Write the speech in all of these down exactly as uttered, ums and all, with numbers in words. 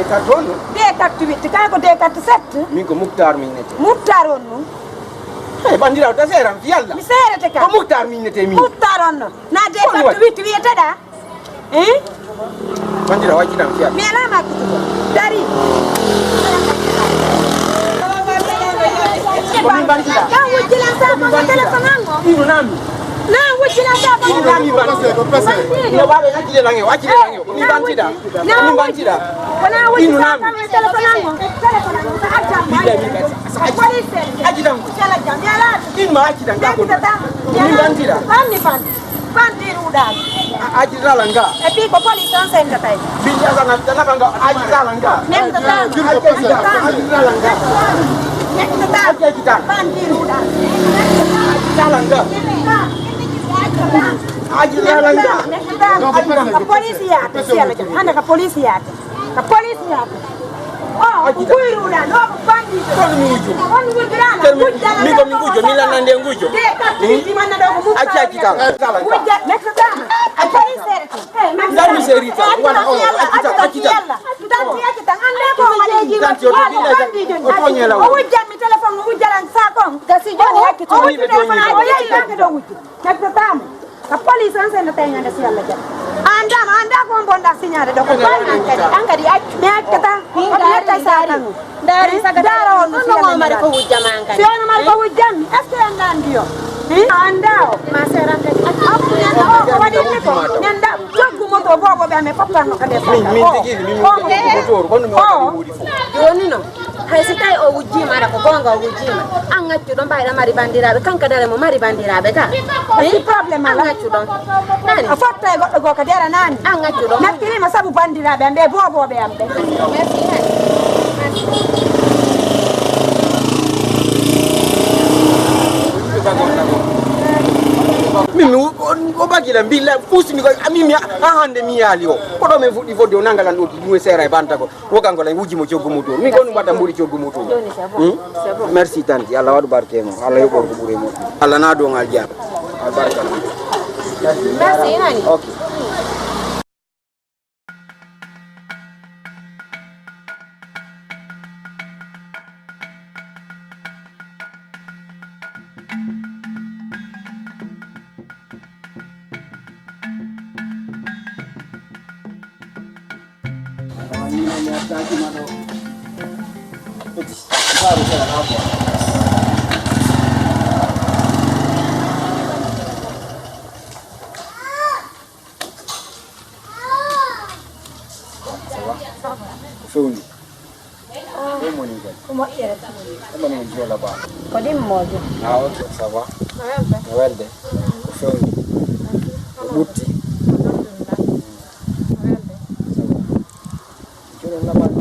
Quatre on no? Deux quatre huit, kay ko deux quatre sept. Min ko Muktar mi innetee. Muktar on no? Hey, bandirawo, ta seeram fi Yalla. Mi seerete ka. Ko Muktar mi innetee min. Muktar on no? Na deux quatre huit wiyeteɗaa? Eh? Bandirawo, accitam fi Yalla. Mi alaa ma kutugo. Dari. Ko min bandirawo. Ka wujjilan sa ko téléphone an o. Ino nami. Na wujjilan sa ko. Ino nami bandirawo. No baabe, accite lan e o, accite lan e o. Ko min bandirawo. Ko min bandirawo. Wona wujji sa kam e téléphone an o. Téléphone an o. Sa accam. Billahi min ka. Police. Accitam. Sala jam. Mi alaa. Ino ma accitam ka ko. Min bandirawo. Banni ban. Bandiruɗaa. A accitala nga. E fii ko police on sendata e. Billahi sana tana banga accitala nga. Nentata. Accitala nga. Nentata. Bandiruɗaa. Accitala nga. Accitala nga. Nentata. Ko police yaata, si Alla jam. Hannde ko police yaata. Ka police yaata. O, ko kuyruɗaa, ɗo ko bandiijo. Kono mi wujjo. Kono wujjiraano. Kono mi, wujjana min ko mi wujjo, min lannande e ngujjo. De, ka tigi manna ɗo ko mum. Acci, acci kala. Kala. Wujja, next time. A police serti. Ngam mi serita. Wala o, acci tan, acci tan. Tanti, acci tan. Ande ko waɗeeji. Tanti, o to billa tan. O toñe law. O wujjanmi téléphone, o wujjalan sa kon. Gasi joni, o, acci tan. O wujji téléphone, o yehi, o yehi, o wujji. Next time. Ka police on sen no tawi ñande si Alla jaɓi. A anndaa ma, a anndaa ko on bonɗa signaade ɗo. Ko bal an kadi, an kadi accu. Mi accata. Min ko mi yetta sa tan. Ndaari sagata. Ndaara on no si Alla mari ko wujjama an kadi. Si on mari ko wujjammi, est-ce que en anndaa yo? A anndaa o. Ma sera kadi. Accu ñande o ko waɗi ni ko. Ñande joggu moto bobo ɓe amen fof tan no kadi. Min, min tigi, min, min joggu moto, kono mi waɗi wuuri fof. Joni no. Hay si tawi o wujjiima, aɗa ko goonga o wujjiima, an ngaccu ɗon, mbaɗa mari banndiraaɓe, kanko dara mo mari banndiraaɓe ka. Ko si problème ala. An ngaccu ɗon. Nani? A fotta e goɗɗo goo ka dera nani? An ngaccu ɗon. Nakkirima sabu banndiraaɓe am ɓe, boobooɓe am ɓe. Merci, nani? Min mi o bakila mbilla fusi mi ko ami mi ha hande mi yaali o. Ko ɗo min fuɗɗi fodde o nangalan ɗo ɗum e seera e banta ko. Wo kanko lay wujji mo coggu mutuuru. Min ko ɗum waɗa mburi coggu mutuuru. Joni c'est bon. Hmm? C'est bon. Merci tante. Yo Allah waɗu barke e mum. Allah yoɓor ko ɓuri e mum. Allah na doŋ aljanna. Albarka. Merci, nani? Ok. Ça va? Ko fewndi? Ko moƴƴere tan. Ko moƴƴere tan. Ko ɗimmoojo. Ah, ok, ça va. No welde? No welde? Ko fewndi? Ko ɓutti? Alhamdulillah. No welde? Ça va. Jooni on laɓaani?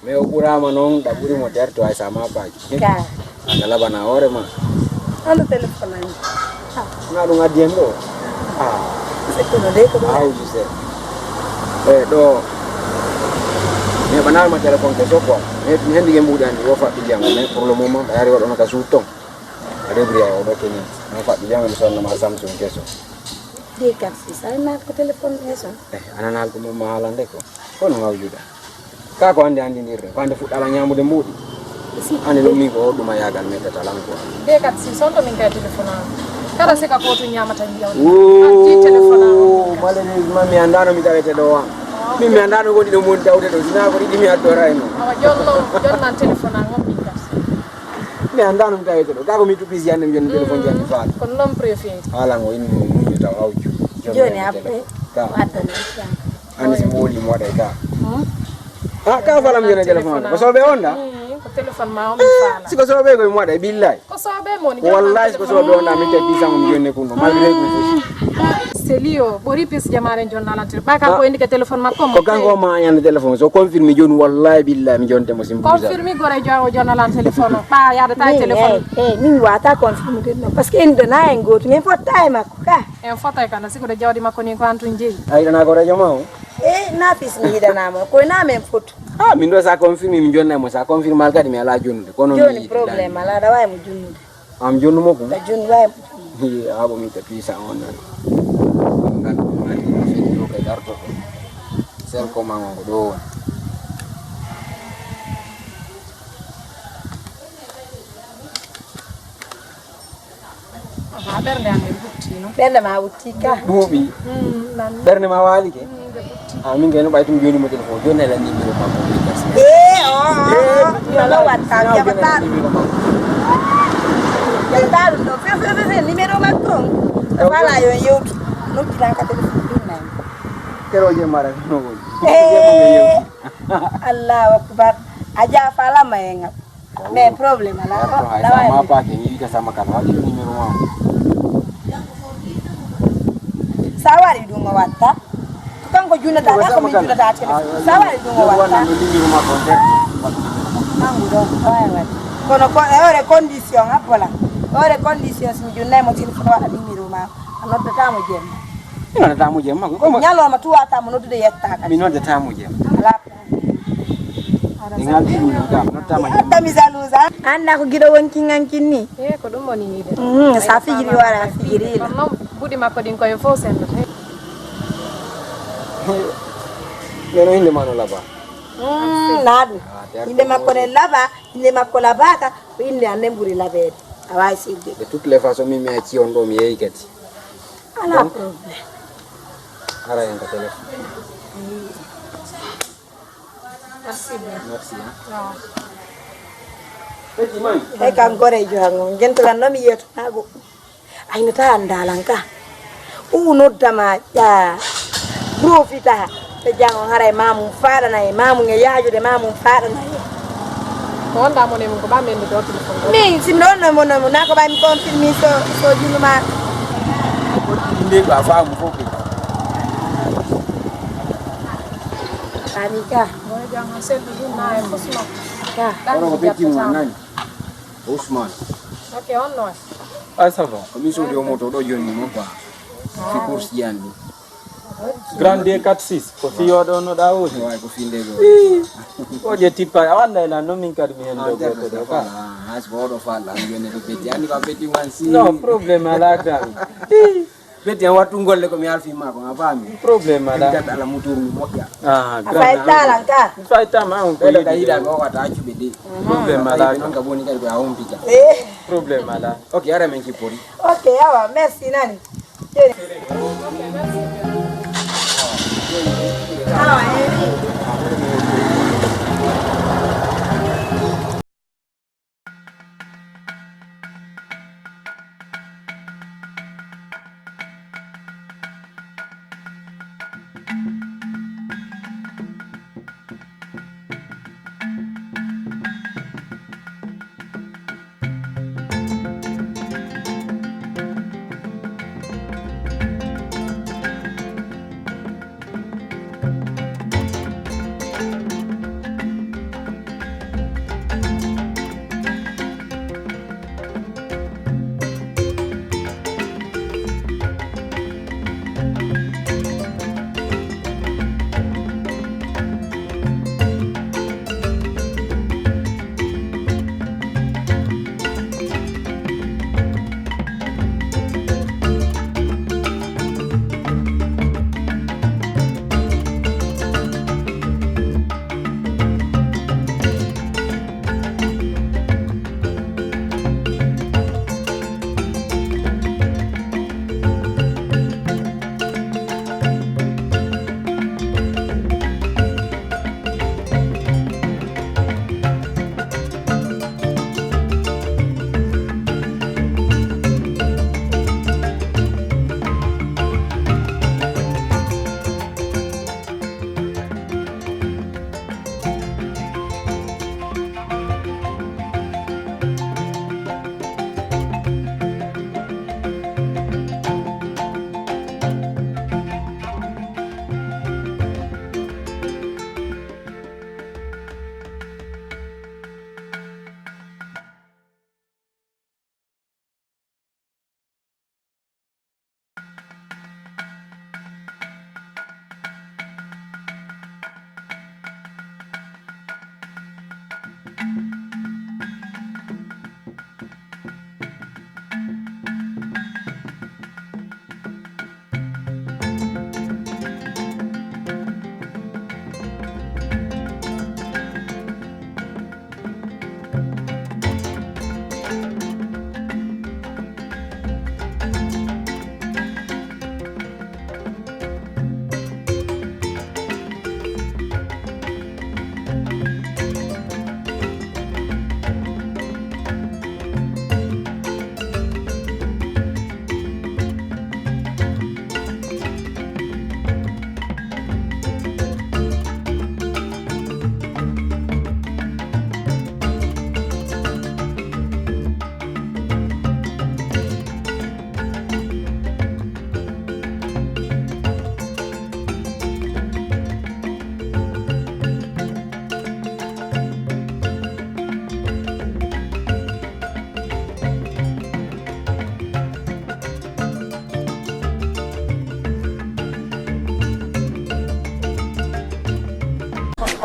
Mais o ɓuraama noon, ɗa ɓuri mo derto hay sa maapaaki. Ka. Aɗa laɓana hoore ma. Hano téléphone am. Ah. Na ɗum addi en ɗo? Ah. C'est que no dey ko ɗum. Ah, je sais. Eh, ɗo. Mi heɓanaama téléphone keso quoi. Mi heɓi henndu nge mbuuɗi anndi, o faɓɓi janngo. Mais pour le moment, a yari waɗono ka suuɗ ton. A débrouillé o ɗo keni. O faɓɓi janngo, mi sonna ma Samsung keso. Deux quatre six, a nanaali ko téléphone keso? Eh, a nanaali ko mo ma haalande ko. Kono ngawjuɗa. Ka ko hannde anndindirre, ko hannde fuɗɗa ala ñaamude mbuuɗi. Si. Hannde ɗum min ko o ɗuma yaagal mettata lan quoi. Deux quatre six, on to min kay téléphone am. Kala sika ko to ñaamata ndiyam. Woo, addi téléphone am. Malheureusement, mi anndaano mi tawete ɗo an. Ah, ok. Min mi anndaano woni ɗo mon tawde ɗo, sinaa ko ɗiɗi mi addoraay mo. Awa, jonno, jonnan téléphone am, on min kay. Mi anndaano mi tawete ɗo. Ka ko mi tuɓɓi si hannde mi jonni téléphone jannde faala. Kono noon préfet. Haala ngo inni mo muññu taw hawju. Jooni appe. Ka. Waddana. Anndi si mbooli mo waɗay ka. Hmm? Ah, ka faala mi jonna téléphone. Ko soɓe on da? Hmm, ko téléphone ma on mi faala. Si ko soɓe ko mi waɗay, billahi. Ko soɓe mo ni. Wallahi, ko soɓe on da, mi teddi sango mi jonne kunno. Malgré ko fusi. Seli o, ɓori pis jamaare jonnalantir. Ɓa ka ko indi ke téléphone makko mo. Ko kanko ma ñande téléphone. So confirme joni, wallahi, billahi, mi jonte mo simbu. Confirme gore jawo jonnalan téléphone. Ɓa yaada ta téléphone. Eh, eh, min wata confirme de non. Parce que en dona en goto, min fotta e makko ka. En fotay kana siko de jawdi makko ni ko antun jeyi. Ay dana ko radio ma o. Eh, na fis mi yiɗanaama, ko na men fotu. Ah, min ɗo sa confirme, min jonnay mo, sa confirme al kadi mi alaa jonnude. Kono mi jooni yiɗi problème alaa, aɗa waawi mo jonnude. Am jonnu mo ko? Ka jonnu waawi mo jonnude. Hi, a ko min ka puissant on nan. Ngal ko mari no fini ɗo kay darto ko. Sel ko mango ko ɗo woni. Aha, ɓernde am e ɓutti noon. Ɓernde ma ɓutti ka. Ɗuuɓi. Ɓernde ma waali ke. A min kay no ɓay tum joni mo téléphone joni ala numéro makko. Eh, oh, oh, oh. Yo lo watta, jaɓata ɗum. Jaɓata ɗum ɗo. Fe, fe, fe, fe, numéro makko on. Wala yo yewtu. Noddiɗa ka téléphone ɗum nani. Keroje mara no woni. Eh, Allahu akbar. A jaa falama e ngam. Mais problème ala. Ko hay sama pake ni ka sama kan waɗi numéro ma. Sa waɗi ɗum o watta. Ko kanko junnata ka ko min junnata téléphone. Sa waɗi ɗum o watta. Numéro ma ko. Mangu ɗo wawi waɗi. Kono ko e ore condition appola. Ore condition si mi junnay mo téléphone waɗa numéro ma. A noddata mo jemma. Mi noddata mo jemma ko. Ñalawma tuwata mo noddude yetta kadi. Mi noddata mo jemma. Ala. Ɗi ngaldi ɗum kam noddata mo jemma. Tami jalousa. Anda ko giɗo wonki ngankin ni. E ko ɗum woni yiide. Mhm, sa fijiri wara fijiri la. Kono noon buɗi makko ɗin koye fof sendo. Meno inde ma no laba. Mhm, na ɗum. Inde makko ne laba, inde makko labaka, ko inde an nden ɓuri labeede. A wawi sirde. De toutes les façons min mi acci on ɗo mi yeeyi kadi. Ala problème. Ara en ko téléphone. Merci bien. Merci. Hey, kan gorejo hango. Gentolan no mi yeto nago. Aynata andalan ka. U noddama ya. Profita. Te jango haray mamum faɗana e mamum e yajude mamum faɗana e. Ko wonda mo ne mun ko ba men do doti ko. Min si non non mon non na ko ba mi confirmi so so junuma. Inde ko a faamu fof kay. Anika. Mo jang seldu dum na e fosma. Ka. Kono ko fetti mo nani. Ousmane. Ok, on non. Ah, ça va. Ko min sodi o moto ɗo joni mo quoi. Fi course jandi. Grand deux quatre six. Ko fi yoɗo no ɗa woni. Way ko finde ɗo. O je tippa. A wanda ila no min kadi mi hendo goto ɗo ka. Has ko oɗo falla an joni to betti andi ko betti wan si. No problème ala grand. Betti an wattu golle ko mi alfi ma ko ma fami. Problème ala. Gat ala mutur mi moƴƴa. Ah, Afay grand. talan ka. Fay tama on ko Ɓeɗo ka yidi. Yiɗa ko wata accuɓe de. Problème ala. Non ka boni kadi ko a humpita. Eh. Problème ala. Ok ara men kippori. Ok, awa, merci nani. Awa, eh.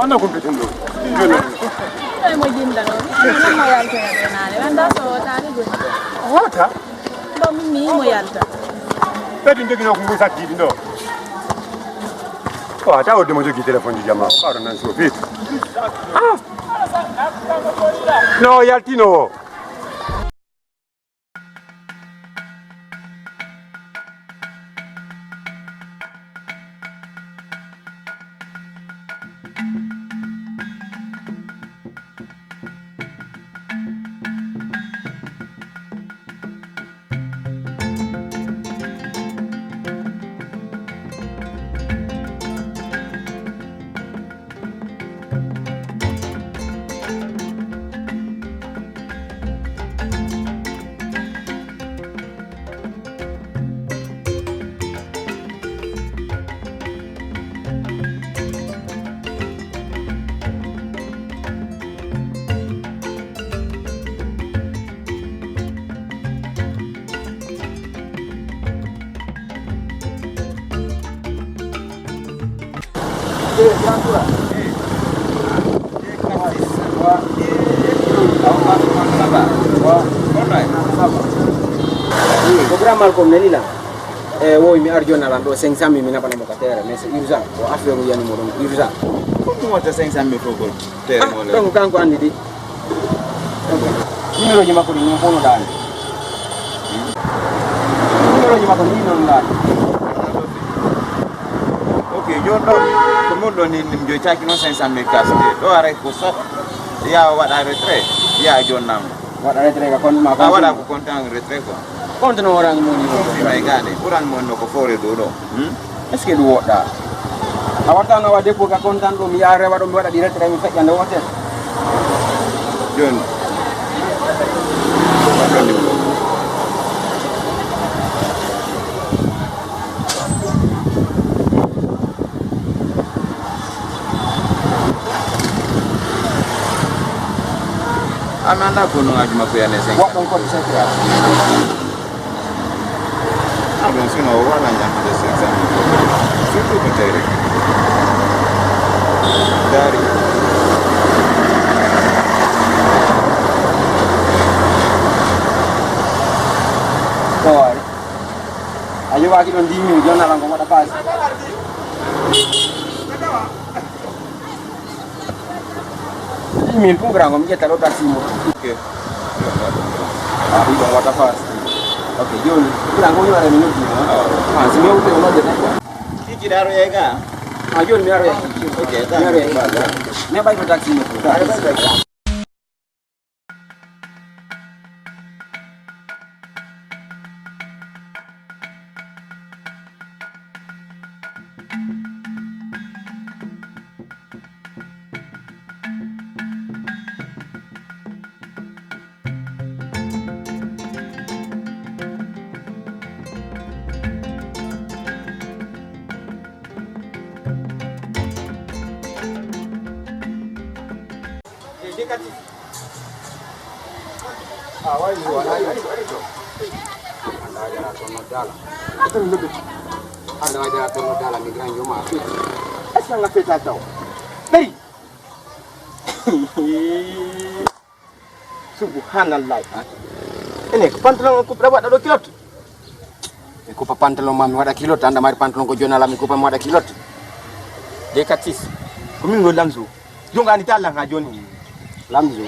Anda ko mbiɗen ɗo. Ɗo e mo jinda ɗo. Ɗum mo yaltoya ɓe naane. Wanda so taani goni. Wota. Ɗo min mi mo yalta. Ɓe ɗum joginoo ko ngun sattiiɗi ɗo. O a tawa demo jogii téléphone ji jama. Ɓaɗo nan so fiit. Ah. No yaltino o. Ko grand mal comme nani la. E wowi mi arjona lan ɗo cinq cent mille mi naɓanamo ka terre, mais c'est urgent. O affaire o yani mo ɗon urgent. Ko ɗum watta cinq cent mille fof ko terre mo le. Donc kanko andi ɗi. Numéro ji makko ɗi non fof no ɗaani. Numéro ji makko ni non ɗaani. Ok, joni ɗo ko mun ɗo ni min joyi caki noon cinq cent mille cash de. Ɗo aray ko sot. Ya waɗa retrait. Ya joni nam. Waɗa retrait ka compte ma. A waɗa ko compte an retrait ko. Compte no waran mo ni. Fi may gane. Ɓuran mo no ko fore ɗo ɗo. Hmm? Est-ce que ɗum woɗɗa? A watta no wa dépôt ka compte an ɗo mi yaha rewa ɗo mi waɗa direct ɗa mi feƴƴa nde wote. Joni. Ami anndaa ko no ngaji makko yani e cinq. Waɗɗon ko ɗi secret. Ah bon, sinon o waɗa ñamtude cinq cent mille. Surtout ko tey rek. Daari. Ko waɗi? A yoɓaaki ɗon dix mille, jooni alan ko waɗa paasi. Min ɗum grand ko mi ƴetta ɗo taxi mo. Ok. Ah, ɗum ɗon waɗa fast. Ok, jooni grand ko mi waɗa mi noddi mo. Ah, si mi hewti o nodde tan quoi. Tigi daro yega. Ah, jooni mi aroya. Ok, mi aroya. Mi ɓay to taxi mo. A wawi wala yi. Anda wajara tono dala. Anda wajara tono dala mi gran joma. Est-ce que nga feta taw? Bari. Subhanallah. Ene ko pantalon on kupra waɗa ɗo kilot. Mi kupa pantalon ma mi waɗa kilot, anda mari pantalon ko jonala mi kupa mi waɗa kilot. De katis. Ko min ngol lamso. Jonga ni tallan ha joni. Lamso.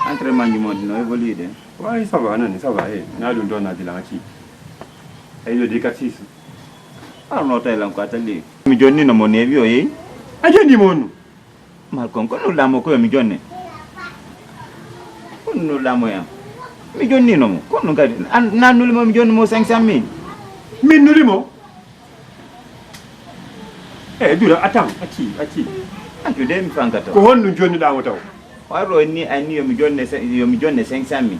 Entraînement ji mon ɗi no évolué de. Waawi, ça va, nani, ça va, eh. Na ɗum ɗo na dilan acci. Ay, yo di quatre six. Arno tawi lan ko a tali. Mi jonnino mo neewi o yehi. A jonni mo on? Malcolm, ko nulɗaa mo ko yo mi jonne? Ko nulɗaa mo yam? Mi jonnino mo. Ko ɗum kadi. An, na nuli mo mi jonni mo cinq cent mille? Min nuli mo? Eh, Dura, attends, acci, acci. Antu de mi fankata. Ko honɗum jonnuɗaa mo taw? O arro ni, anni yo mi jonne, yo mi jonne cinq cent mille.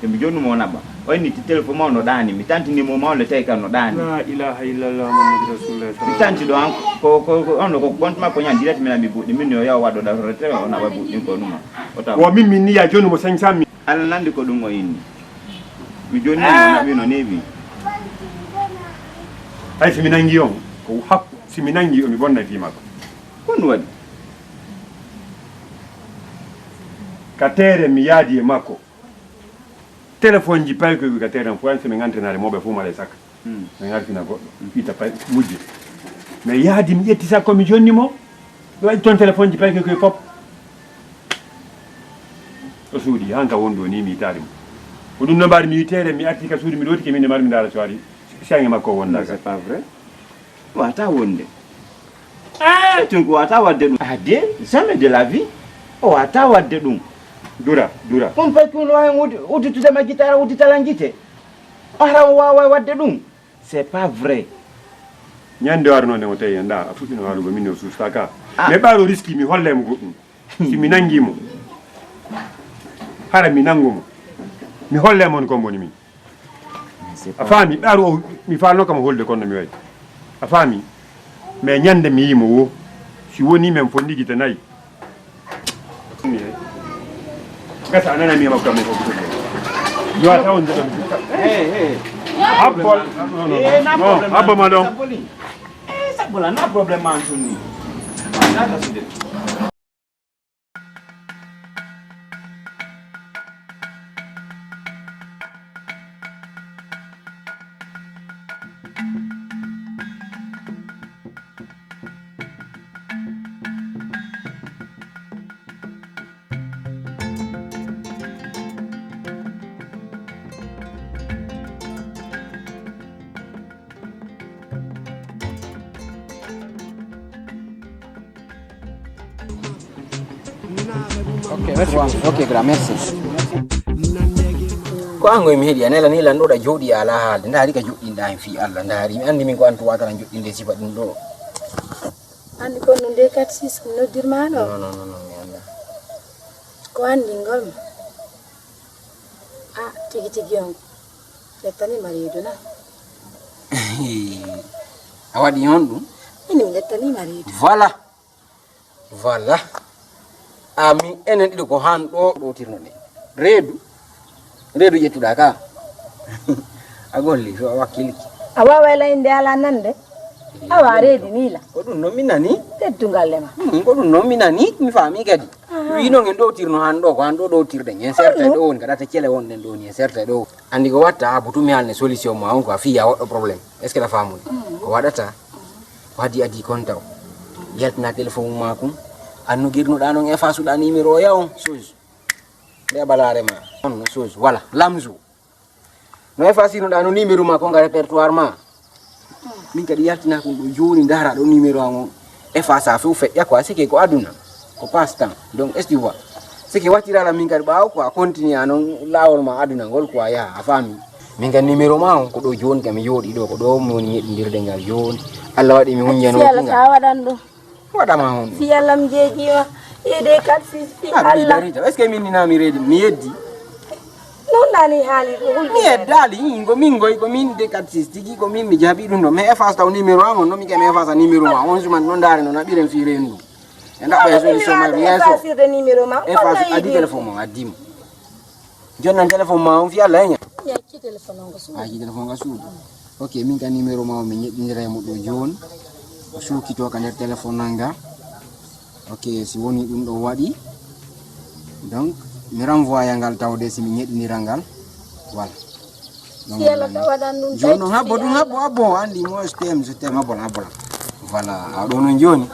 Yo mi jonnu mo naɓa. O inni ti téléphone mo no ɗaani. Mi tantini mo mawle tawi kan no ɗaani. La ilaha illallah Muhammadu Rasulullah. Mi tanti ɗo an, ko, ko, ko on ko compte makko ñan direct mi naɓi buɗɗi. Min yo yaw waɗo da rete o naɓa buɗɗi ko numa. O taw. Wo min, min ni ya jonnu mo cinq cent mille. Alla nandi ko ɗum o inni. Mi jonni mo naɓi no neewi. Hay si mi nangi on, ko hakku, si mi nangi on, mi bonna fii makko. Ko ɗum waɗi? Ka teere mi yaadi e makko. Téléphone ji paykoy ka teere on fof, an si mi ngantinaare mawɓe fof mala e sakka. Hmm. Mi ngartina goɗɗo, mi fiita pay mujje. Mi yaadi mi ƴetti sakko mi jonni mo. Mi waɗi toon téléphone ji paykoy koy fof. O suudi, han ka wondu o ni mi yitaade mo. Ko ɗum no mbaɗi mi yiteede, mi arti ka suudu, mi ɗootike min e mbaɗi mi ndaara so ari. Sange makko o wonda ka. C'est pas vrai. Wata wonde. Ah, tun ko wata wadde ɗum. Ah, de, jamais de la vie. O wata wadde ɗum. Dura, Dura. Kon fay kun wawi uddi-, udditude ma gitara, udditalan gite. O hara o wawa wadde ɗum. C'est pas vrai. Ñande o arno nde o tawi en ɗa, a fuɗɗino haalugo min o susta ka. Ah. Mais ɓaaro riski mi holle mo goɗɗum. Si mi nangi mo, hara mi nangu mo. Mi holle mon ko mboni min. A faami, ɓaaro o, mi faalno kam holde kono mi wayi. A faami? Mais ñande mi yii mo wo, si woni men fonni gite nayi. Gasa a nana mi makko men ko gite. Yo a tawon de ɗon. Hey, hey. Abbol. Non, non, non. Eh, na problème. Abba ma ɗon. Saboli. Eh, sabola, na problème man sunni. Na ka sude. Ok, ok, grand, merci. Ko an ngoy mi heɗi, a nela ni lan ɗoɗa jooɗi ala haalde, ndaari ka joɗɗinɗa hen fii Allah, ndaari, mi andi min ko an tuwata lan joɗɗinde sifa ɗum ɗo. Andi ko no nde quatre six noddirma ɗo? Non, non, non, non, mi anda. Ko andi ngol ma? Ah, tigi tigi on. Lettanima reedu na? A waɗi on ɗum? Min mi lettanima reedu. Voilà. Voilà. Amin enen ɗiɗo ko han ɗo ɗowtirno ɗe. Reedu. Reedu ƴettuɗa ka. A golli so a wakkiliki. A wawa layde ala nande. Awa reedi ni la. Ko ɗum noon mi nani. Teddungal e ma. Hmm, ko ɗum noon mi nani, mi faami kadi. Aha. Wi noon en ɗowtirno han ɗo, ko han ɗo ɗowtirɗen. En serta e ɗo woni, ka ɗata cele wonɗen ɗo ni, en serta e ɗo. Andi ko watta, ha butu mi halne solution ma on quoi, fiya woɗɗo problème. Est-ce que la famille? Ko waɗata? Ko hadi adi kon taw. Yaltina téléphone ma kun. Anno girnuɗa non e fasuɗa numéro ya on, chose. Nde balare ma. On, chose. Voilà, lamzu. No effacer no ɗa no numéro ma ko nga répertoire ma. Min kadi yaltina ko ɗo joni ndara ɗo numéro am on. Effacer few feƴƴa quoi, c'est que ko aduna. Ko passe temps. Donc, est-ce que tu vois? C'est que wattira la min kadi ɓawo quoi, continuer non lawol ma aduna ngol quoi, ya a faami. Min kadi numéro ma on ko ɗo joni kam mi yoɗi ɗo ko ɗo mi woni ñeɗɗindirde ngal joni. Allah waɗi mi hunjano. Yalla sa waɗan ɗum. Waɗama honɗum? Si Yalla mi jeejiima, yeede kat si si Habibi Allah. Darita. Est-ce que min ni na mi reedi? Mi yeddi. Non ɗani haali ko hulɓe. Mi yeddaali, ii, ko min ngoy, ko min de kat si tigi, ko min mi jaabi ɗum ɗo. Mais efface taw numéro am on, non mi ke mi efface numéro ma. On suman non ndaare non, a ɓiren fii reendu. E ndaɓɓa e solution ma, mi yeeso. Effacirde numéro ma. Efface, addi téléphone ma, addi mo. Jonnan téléphone ma on fii Allah heña. Mi acci téléphone on ko suudu. A acci téléphone on ko suudu. Ok, min ka numéro ma on mi ñeɗɗindira e mo ɗo jooni. O suukito ka nder téléphone nanga. Ok, si woni ɗum ɗo waɗi. Donc, mi renvoya ngal tawde si mi ñeɗɗindira ngal. Voilà. Donc, si Allah tawaɗan ɗum jooni noon habbo ɗum habbo habbo andi mo stem stem habbo habbo. Voilà, a ɗo noon jooni.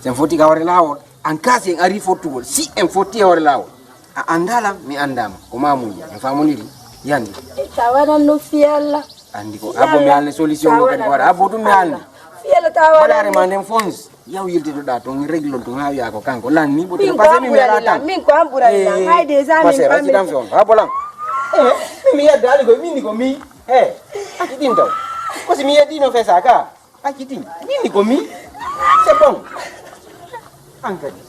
Sen foti ka hoore laawol. An kasi en ari fottugol. Si en fotti e hoore laawol. A anndala, mi anndaama. Ko maamuuji. En faamondiri? Yandi. E tawanan no fiyalla. Anndi ko abbo mi haalne solution o kadi ko waɗa. Abbo ɗum mi haalne. Fiyalla tawanan. Mbaɗaare ma nden fons. Yaw yiltitoɗa toon, reglon toon haa wiya ko kanko. Lan ni ɓoto. Min ko an ɓurani lan. Min ko an ɓurani lan. Hay déjà min pammi. Acci tan fi on. Abbo lan. Eh, mi, mi yeddaali koy, min ni ko mi. Eh, acci ɗin taw. Ko si mi yeddino fesa ka. Acci ɗin. Min ni ko mi. C'est bon. An kadi.